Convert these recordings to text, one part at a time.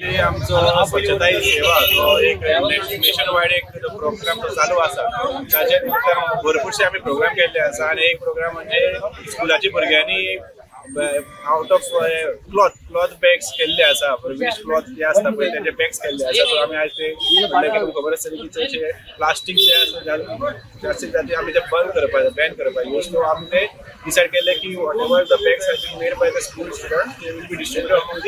आमचो स्वच्छता ही सेवा जो एक नेशन वायड एक प्रोग्राम चालू आसा, ताचे भरपूरशे आमी प्रोग्राम केल्ले आसा. आनी एक प्रोग्राम म्हणजे स्कुलाच्या भुरग्यांनी आउट ऑफ क्लॉथ बॅग्स केल्ले आसा, वेस्ट क्लॉथ जे आसता पळय तेजे बॅग्स केल्ले आसा. सो आमी आयज ते म्हणल्यार तुमकां खबर आसतली की चडशे प्लास्टीक जे आसा जास्तीत जास्त आमी ते बंद करपाक, बॅन करपाक यूज. सो आमी ते डिसायड केल्ले की whatever the bags are been made by the school student they will be distributed among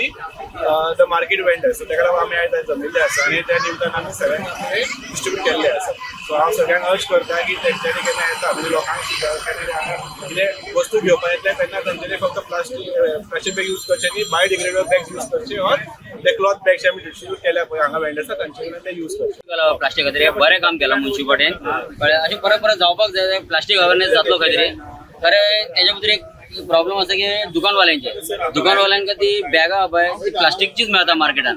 the market vendors. So ताका लागून आमी आयज जमिल्ले आसा आनी त्या निमतान आमी सगळ्यांक ते डिस्ट्रिब्यूट केल्ले आसा. सो हांव सगळ्यांक अर्ज करता की तेंच्यांनी केन्ना येता म्हणजे लोकांक सुद्दां केन्ना कितें वस्तू घेवपाक येतले तेन्ना तेंच्यांनी फक्त प्लास्टीक बॅग यूज करचे न्ही, बायोडिग्रेडेबल बॅग्स यूज करचे और ते क्लॉथ बॅग्स आमी डिस्ट्रिब्यूट केल्या पळय हांगा वेंडर्स तांचे कडल्यान ते यूज करचे. प्लास्टीक खातीर बरें काम केलां म्युनिसिपालिटीन, अशें परत परत जावपाक जाय. प्लास्टीक अवेरनेस जातलो खंय तरी. खरें तेच्या भितर एक प्रॉब्लम आसा की दुकानवाल्यांका ती बॅगां पळय ती प्लास्टिकचीच मेळटा मार्केटान.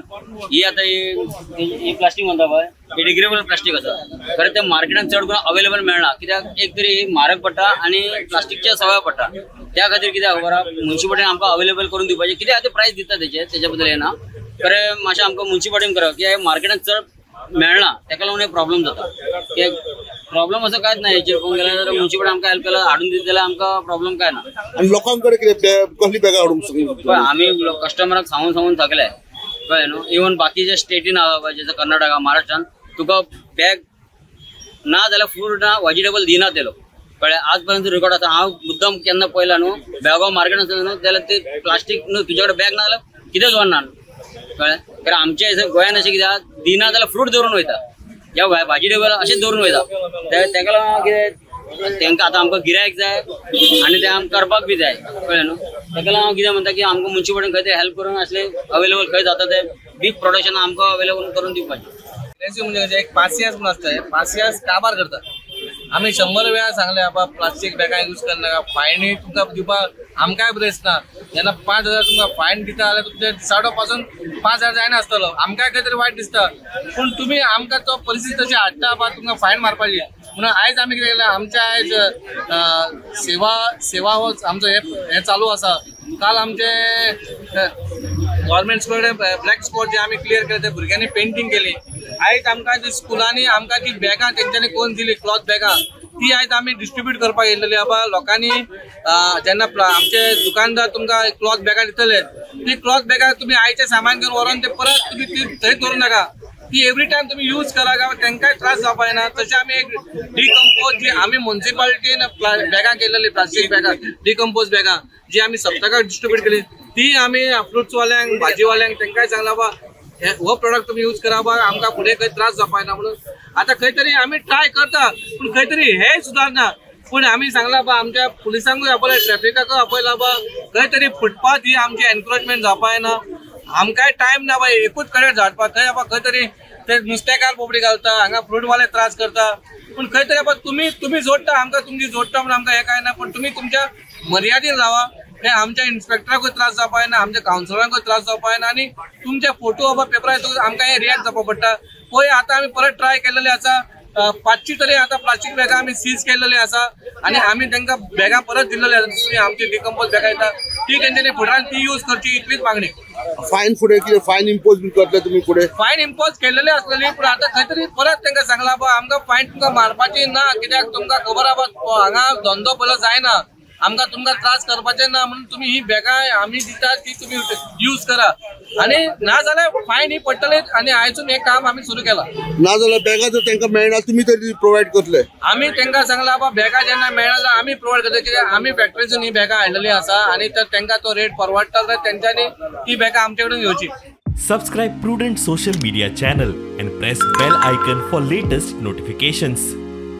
ही आतां ही प्लास्टीक म्हणटा पळय ही डिग्रेडेबल प्लास्टीक आसा. खरें तें मार्केटान चड करून अवेलेबल मेळना, कित्याक एक तरी म्हारग पडटा आनी प्लास्टिकच्या सवय पडटा. त्या खातीर कितें खबर आहा म्युनिसिपालिटीन आमकां अवेलेबल करून दिवपाचें. कित्याक आतां प्रायस दिता तेचे, तेच्या बद्दल येना. खरें मातशें आमकां म्युनिसिपालिटीन करप की मार्केटान चड मेळना, तेका लागून एक प्रॉब्लम जाता. की प्रॉब्लम असो कांयच ना हेचेर पळोवंक गेल्यार म्युनिसिपालिटी आमकां हेल्प केला हाडून दित जाल्यार आमकां प्रॉब्लम काय ना. आनी लोकां कडेन कितें कसली बॅगां हाडूंक आमी कस्टमराक सांगून सांगून थकले, कळ्ळें न्हू. इवन बाकीच्या स्टेटीन आहा जशें कर्नाटका, महाराष्ट्रान तुका बॅग ना जाल्यार फ्रूट ना व्हेजिटेबल दिना ते लोक, कळ्ळें. आज पर्यंत रिकॉर्ड आसा. हांव मुद्दम केन्ना पळयला न्हू बेळगांव मार्केट आसा न्हू जाल्यार ते प्लास्टीक न्हू तुजे कडेन बॅग ना जाल्यार कितेंच व्हरना, कळ्ळें. कारण आमच्या गोंयान अशें कितें दिना जाल्यार फ्रूट दवरून वयता या व्हेजिटेबल अशेंच दवरून वयता. तेका लागून कितें तेंकां आतां आमकां गिरायक जाय आनी तें आमकां करपाक बी जाय, कळ्ळें न्हू. तेका लागून हांव कितें म्हणटा की आमकां म्युनिसिपालिटीन खंय तरी हेल्प करून असले अवेलेबल खंय जाता ते बीग प्रोडक्शन आमकां अवेलेबल करून दिवपाचें. म्हणजे एक पासियास म्हणून आसता, पासियास काबार करता. आमी 100 वेळा सांगले बाबा प्लास्टीक बॅगां यूज करनाका, फायन तुमकां दिवपाक आमकांय बरें दिसना. जेन्ना 5,000 तुमकां फायन दिता जाल्यार तुमचे दिसाडो पासून 5,000 जायना आसतलो, आमकांय खंय तरी वायट दिसता. पूण तुमी आमकां तो परिस्थिती तशी हाडटा बा तुमकां फायन मारपाची. म्हणून आयज आमी कितें केलें, आमच्या आयज सेवा हो आमचो हें चालू आसा. काल आमचे गव्हर्मेंट स्कूल ब्लॅक स्पॉट जे आमी क्लियर केले ते भुरग्यांनी पेंटींग केली. आयज आमकां जी स्कुलांनी आमकां जी बॅगां तेंच्यांनी कोण दिली क्लॉथ बॅगां ती आयज आमी डिस्ट्रिब्यूट करपाक येयलेली. बाबा लोकांनी जेन्ना आमचे दुकानदार तुमकां क्लॉथ बॅगां दितले ती क्लॉथ बॅगां तुमी आयचें सामान घेवन व्हरोन ते परत तुमी ती थंय दवरूं नाका, ती एवरी टायम तुमी यूज करा काय तेंकांय त्रास जावपा जायना. तशें आमी एक डिकम्पोज जी आमी म्युनिसिपालिटीन बॅगां केलेली प्लास्टीक बॅगां डिकम्पोज बॅगां जी आमी सप्तकाक डिस्ट्रिब्यूट केली ती आमी फ्रुट्सवाल्यांक भाजीवाल्यांक तेंकांय सांगला बाबा हो प्रोडक्ट तुमी यूज करा बा आमकां फुडें खंय त्रास जावपा जायना म्हणून. आतां खंय तरी आमी ट्राय करता पूण खंय तरी हें सुदारना. पूण आमी सांगला बा आमच्या पुलिसांकूय आपयला, ट्रॅफिकाकूय आपयला बा खंय तरी फुटपाथ ही आमची एनक्रोचमेंट जावपा जायना. आमकांय टायम ना बा एकूच कडेन झाडपाक, थंय बाबा खंय तरी ते नुस्तेकार बोबडी घालता, हांगा फ्रूटवाले त्रास करता. पूण खंय तरी बाबा तुमी जोडटा आमकां, तुमची जोडटा म्हणून आमकां हें कांय ना. पूण तुमी तुमच्या मर्यादेन रावा, हे आमच्या इन्स्पेक्टराकूय त्रास जावपा जायना, आमच्या कावन्सिलरांकूय त्रास जावपा जायना. आनी तुमचे फोटो बाबा पेपरार येतकूच आमकां हे रिएक्ट जावपा पडटा. पळय आतां आमी परत ट्राय केलेले आसा, 500 तरी आतां प्लास्टीक बॅगां आमी सीज केलेले आसा आनी आमी तांकां बॅगां परत दिल्लेली आसा. दुसरी आमची डिकम्पोज बॅगां येता ती तेंच्यांनी फुडारान ती यूज करची इतलीच मागणी. फायन फुडें कितें फायन इम्पोज बी करतले तुमी फुडें? फायन इम्पोज केलेले आसलेली पूण आतां खंय तरी परत तांकां सांगला बा आमकां फायन तुमकां मारपाची ना, कित्याक तुमकां खबर आहा हांगा धंदो पयलो जायना, आमकां तुमकां त्रास करपाचे ना म्हणून तुमी ही बॅगां आमी दितात ती तुमी यूज करा आनी ना जाल्यार फायन ही पडटले. आनी आयजून हें काम आमी सुरू केलां. ना जाल्यार बॅगां जर तांकां मेळना तुमी तरी प्रोवायड करतले? आमी तांकां सांगला बाबा बॅगां जेन्ना मेळना जाल्यार आमी प्रोवायड करतले, कित्याक आमी फॅक्टरीसून ही बॅगां हाडलेली आसा आनी तर तांकां तो रेट परवडटा जाल्यार तेंच्यांनी ती बॅगां आमचे कडेन घेवची. Subscribe Prudent Social Media channel and press bell icon for latest notifications.